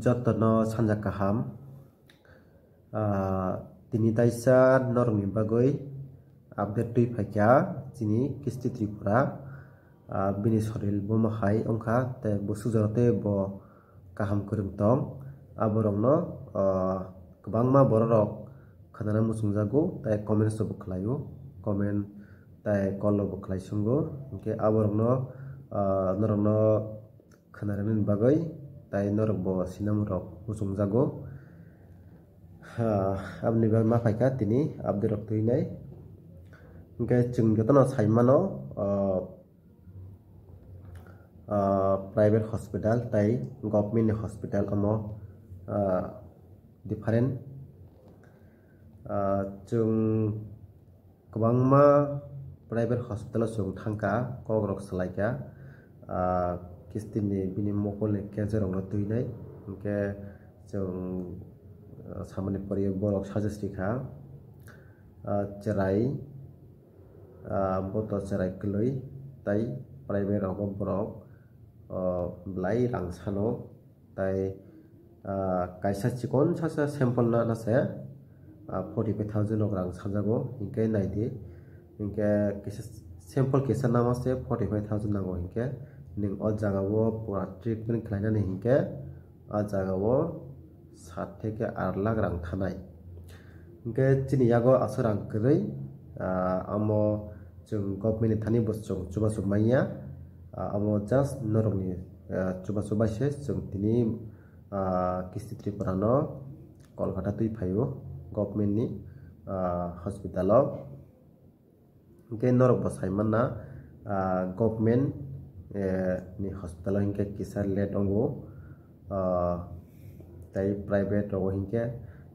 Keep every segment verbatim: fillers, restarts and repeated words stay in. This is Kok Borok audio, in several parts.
Jotono sanja kaham. Ah, tini taisa norokni bagwi update twi phaikha chini Kisti Tripura. Ah, bini sorir bomo hai wngkha, tei bo sujaro tei bo kaham kwrwng tong. Aborokno, ah, kwbangma bororok khwnana muchungjago, tei comments bo khlaio, comment tei call bo khlai sungo. Hinkhe aborokno, ah, norokno khwnarwknani bagwi tei norok bo sinamrok muchungjago. Ha, aboni bagwi ma phaikha tini update rok twinai. Hinkhe chwng jotono sai mano, ah, ah, private hospital tei government ni hospital omo, ah, different. Ah, chwng kwbangma private hospital o chwng thangkha, kok rok salaikha, ah, Kisti ni bini mokol ni cancer rok no twinai, hinkhe chwng, ah, samani poriyo borok suggest rikha, ah, chwrai, ah, bo to chwrai kwlwi tei private rogo borok, ah, belai rang sano. Tai, ah, kaisa chikon sasa sample na, na se, ah, forty five thousand rok rang sajago, hinkhe naidi, hinkhe kisa sample kisa nama se forty five thousand nango, hinkhe nwng o jaga o pura treatment khlainani hinkhe o jaga o sat theke aat lakh rang thanai. Hinkhe chini yago aswk rang kwrwi, ah, amo chwng government ni thani bo chwng chubachu manya, ah, amo just norokni, ah, chubachu bai se chwng tini, ah, Kisti Tripura no Kolkata twi phaio government ni, ah, hospital o. Hinkhe norok bo sai manna, ah, government, eh, ni hospital o hinkhe kisa late wngo, ah, tei private rogo hinkhe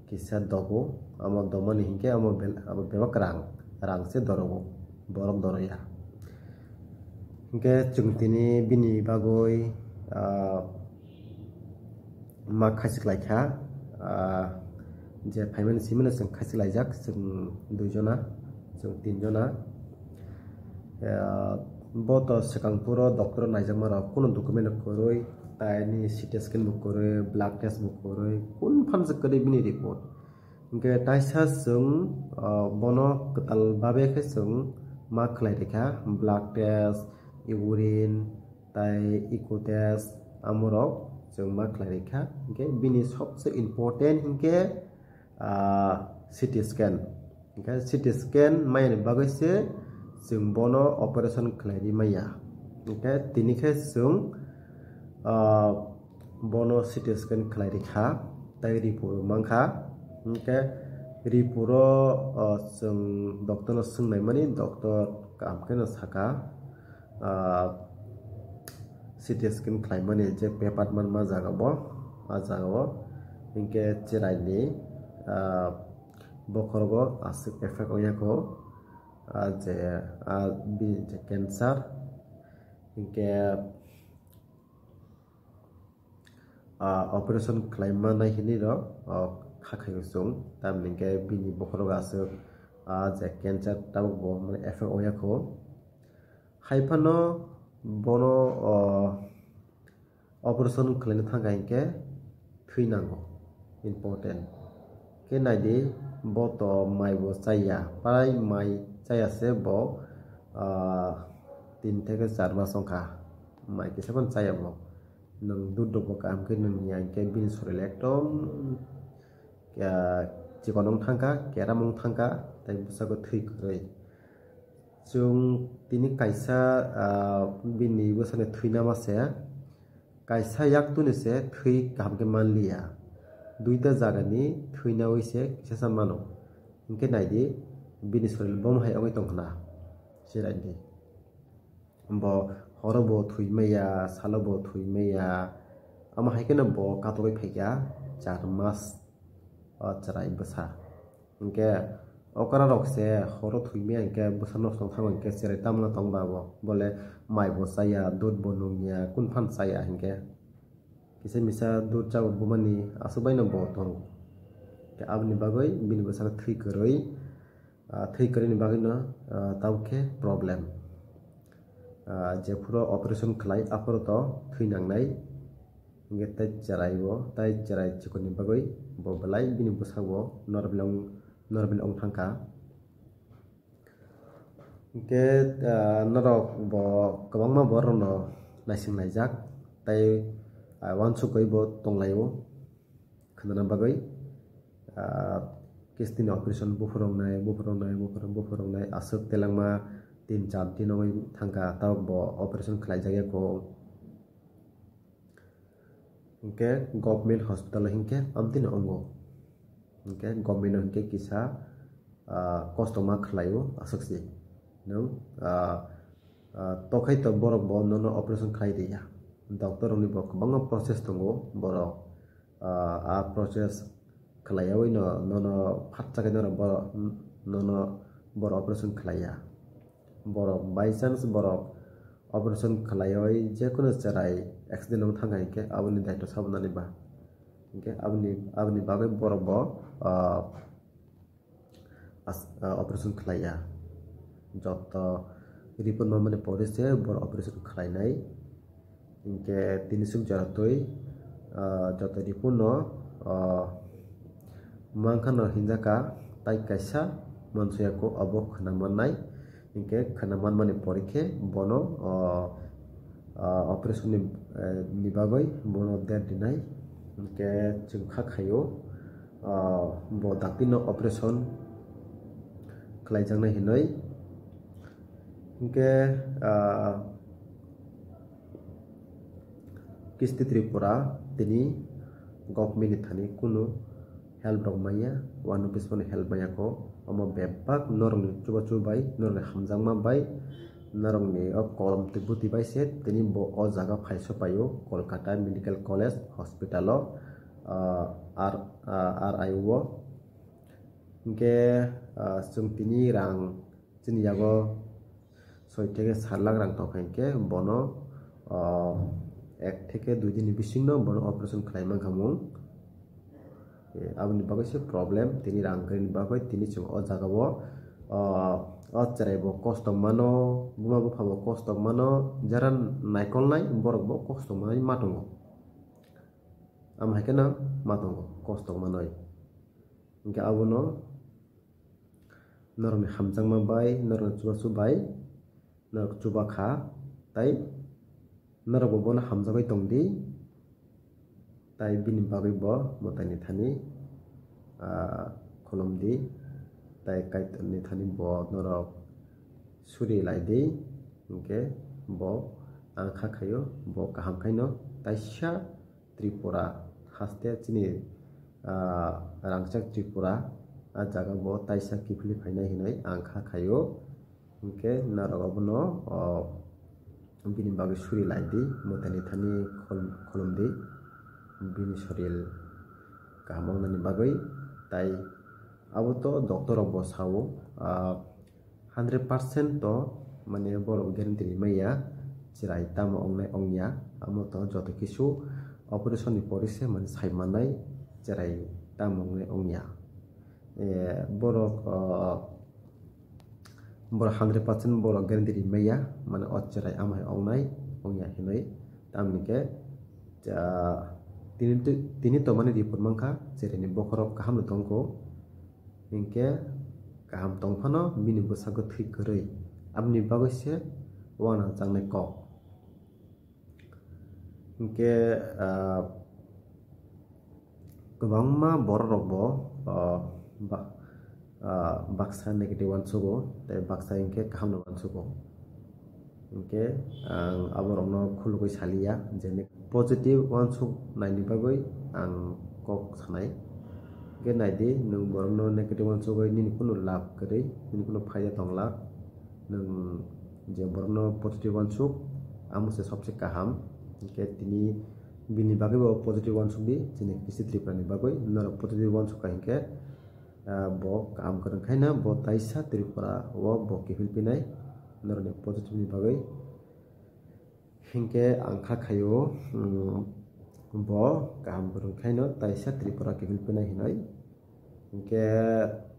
kisa dogo, amo domani hinkhe amo bel-, abo bebak rang, rang se dorogo, borok doroya. Hinkhe chwng tini bini bagwi, ah, ma khachik laikha, ah, je phaimani simino chwng khachik laijak, chwng dui jona, chwng tin jona. Ah, bo to swkang phuro doctor o naijakma rok, kunu document rok kwrwi, tai ni C T scan bo kwrwi, blood test bo kwrwi, kun phan se kwrwi bini report. Hinkhe taisa chwng, ah, bono kwtal babe khe chwng ma khlai rikha, blood test, urine, tai echo test, amorok chwng ma khlai rikha. Hinkhe bini sobse important hinkhe, ah, C T scan. Hinkhe C T scan mayani bagwi se chwng bono operation khlai ri maya. Hinkhe tini khe chwng, ah, bono C T scan khlai rikha, tei report mankha. Hinkhe report o, ah, chwng doctor no swngnaimani, doctor kaham kheno saka, ah, C T scan khlaimani je paper manma jaga bo, ah jaga o. Hinkhe chwraini, ah, bokhorogo aswk effect ongya kho, ah, je, ah, bini je cancer. Hinkhe, ah, operation khlaima nai hinwi rok, ah, kha khaio chwng, tamni hinkhe bini bokhorogo aswk, ah, je cancer tabuk bo mane effect ongya kho. Hai phano bono, ah, operation khlaina thangkha hinkhe thwi nango, important. Khe naidi, bo to mai bo chaya, prai mai chaya se bo, ah, tin theke char mas wngkha, mai kisa phano chaya bo. Nwng dudh rok bo kaham khe nwng ya hinkhe bini sorir ekdom, ah, chikon wng thangkha, keram wng thangkha, tei bwskango thwi kwrwi. Chwng tini kaisa, ah, bini bwsani thwinama se, kaisa yaktwini se thwi kaham khe manliya. Duita jagani thwinawi se kisasa mano. Hinkhe naidi, bini sorir bomo hai wngwi tongkhna. Chwraidi. Bo horo bo thwi maya, salo bo thwi maya. Amo hai kheno bo katogwi phaikha char mas, o chwrai bwsa. Hinkhe okra rok se horo thwi maya hinkhe bwsa nok song thango hinkhe chwrai tamno tong ba bo. Bole mai bo chaya, dudh bo nungya, kun phan chaya hinkhe. Kisa misa dudh chabo bumani aswk baino bo tongo. Hinkhe aboni bagwi bini bwsano thwi kwrwi, ah, thwi kwrwini bagwino, ah, tabuk khe problem. Ah, jephuru operation khlai, aphuru to thwi nangnai. Hingke tai cherai bo, tai cherai chikonni bagwi bo belai bini bwsakbo normal ong-, normal ong thangkha. Hingke, ah, norok bo kwbangma borokno naising naijak, tai, ah, uansukgwi bo tonglaio khwnana bagwi. Ah, kistini operation buphuroknai, buphuroknai, buphurok-, buphuroknai aswk telengma tin char din wngwi thangkha, tabok bo operation khlaijakya kho. Hingke government hospital hingke amtino ongo. Hingke government o hingke kisa, ah, kosto ma khlaio aswk se. Nwng, ah, ah, tokhai to borok bo nono operation khlai di ya. Doctor rokni bo kwbangma process tongo borok, ah, a process khlaiyawi no, nono phatsa khe nono bo, nono borok operation khlaiya. Borok by chance borok operation khlaiwi jekono cherai accident wng thangkha hinkhe aboni daitw sabunani ba. Hinkhe aboni, aboni bagwi borok bo, ah, as-, ah, operation khlaiya. Joto report mamani pore se borok operation khlainai. Hinkhe tini suk jora twi, ah, joto report no, ah, mankha no hinjaka tai kaisa mansuya kok obo khwna mannai. Hinkhe khwna manmani pore khe bono, ah, ah, operation ni, eh, ni bagwi bono date rinai. Hinkhe chwng kha khaio, ah, bo dakti no operation khlaijaknai hinwi. Hinkhe, ah, Kisti Tripura tini government ni thani kunu help rok manya, one rupees phano help manya kho. Omo bebak norokni chubachu bai, norokni hamjakma bai, norokni o kolom twi bwtwi bai se tini bo o jaga phai sopaio Kolkata Medical College Hospital o, ah, R, ah, R I O. Hinkhe, ah, chwng tini rang Chini yago soi theke sat lakh rang tongkha hinkhe bono, ah, ek theke dui din ni bisingno bono operation khlai mankha mung. Eh, aboni bagwi se problem, tini rang kwrwini bagwi tini chwng o jaga o, ah, o cherai bo kosto mano, buma bupha bo kosto mano, jera naikolnai borok bo kosto manwi ma tongo. Amo hai kheno ma tongo kosto manwi. Hinkhe abono norokni hamjakma bai, norokni chubachu bai, norok chuba kha, tai norok bo bono hamjagwi tong di, tai bini bagwi bo mwtaini thani, ah, khulum di, tai Kaitorni thani bo norok suri lai di, hinkhe bo ang kha khaio, bo kaham khaino taisa Tripura haste chini, ah, rangchak Tripura, ah, jaga bo taisa kiphilwi phainai hinwi ang kha khaio. Hinkhe norok abono, oh, bini bagwi suri lai di, mwtaini thani khol-, khulum di, bini sorir kaham wngnani bagwi. Tai abo to doctor rok bo sao, ah, Hundred percent to, mane, borok guarantee rimaya, cherai tamo ongnai ongya, amo to joto kisu operation ni pore se, mane, sai mannai, cherai tamo ongnai ongya. Eh, borok, ah, borok hundred percent borok guarantee rimaya, mane, o cherai amo hai ongnai ongya hinwi, tamni khe, ah, tini to, tini to, mane, report mankha, cherai ni bokhorok kaham no tongkho. Hinkhe kaham tong phano bini bwsakgo thwi kwrwi, aboni bagwi se uanang changnai kok. Hinkhe, ah, kwbangma borok rok bo, ah, ba-, ah, baksa negative uansugo, tei baksa hinkhe kaham no uansugo. Hinkhe ang aborokno khulugwi saliya je positive uansuk naini bagwi ang kok sanai. Hinkhe naidi, nwng borokno negative uansugwi nini kunu lab kwrwi, nini kunu phaida tong lak. Nwng je borokno positive uansuk, amo se sobse kaham. Hinkhe tini bini bagwi bo positive uansuk di, chini Kisti Tripura ni bagwi. Norok positive uansuk kha hinkhe, ah, bo kaham kwrwng khaina bo taisa Tripura o bo kiphil pinai norokni positive ni bagwi. Hinkhe ang kha khaio, um, bo kaham kwrwng khaino taisa Tripura kiphil pinai hinwi. Hinkhe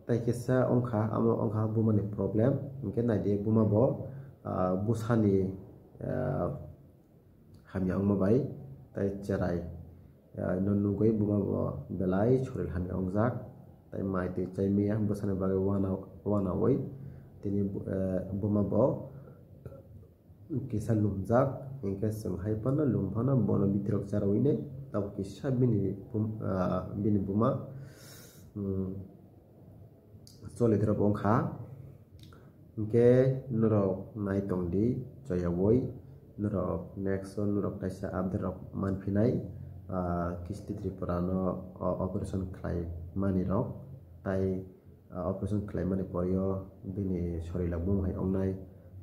tai kisa wngkha, amo wngkha buma ni problem. Hinkhe naidi buma bo, ah, bwsani, ah, hamya wngma bai tai cherai Ah, no nugwi buma bo belai soril hamya wngjak, tei mai twi chai maya bwsani bagwi wana, wanawi tini bu-, eh, buma bo kisa lumjak, hinkhe chwng hai phano lum phano bono bitirok charawi nai, tabuk kisa bini bum-, ah, bini buma, hmm, cholitrok wngkha. Hinkhe norok nai tongdi, choyawi norok next o norok kaisa update rok manphinai, ah, Kisti Tripura no, o, operation khlai mani rok, tai, ah, operation khlai mani pori o bini sorila bumung hai wngnai,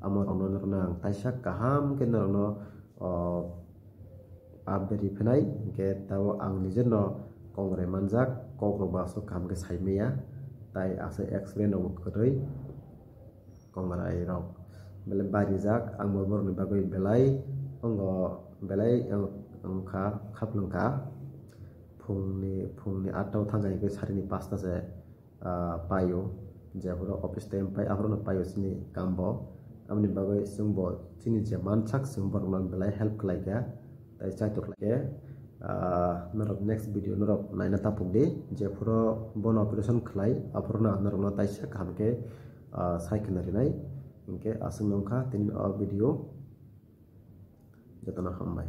amo rokno norokno ang taisa kaham khe norokno, o, update riphinai, hinkhe tabo ang nijeno kongrai manjak, kokrok bo aswk kaham khe saimaya, tai aswk X-ray no bo kwrwi kongrai rok belai barijak, ang bo borokni bagwi belai wngo, belai wng-, wngkha, khaplwngkha. Phungni, phungni atta o thangkha hinkhe sarini pasta se ah, paio, jephuru office time pai, aphuru no paio chini kam bo. Aboni bagwi chwng bo chini je mansak chwng borokno belai help khlai kha, tei chaitok khlai kha. Ah, norok next video norok naina tapuk di, jephuru bono operation khlai, aphuru no norokno taisa kaham khe, ah, sai khna rinai. Hinkhe aswk no wngkha tini o video. Jotono hambai.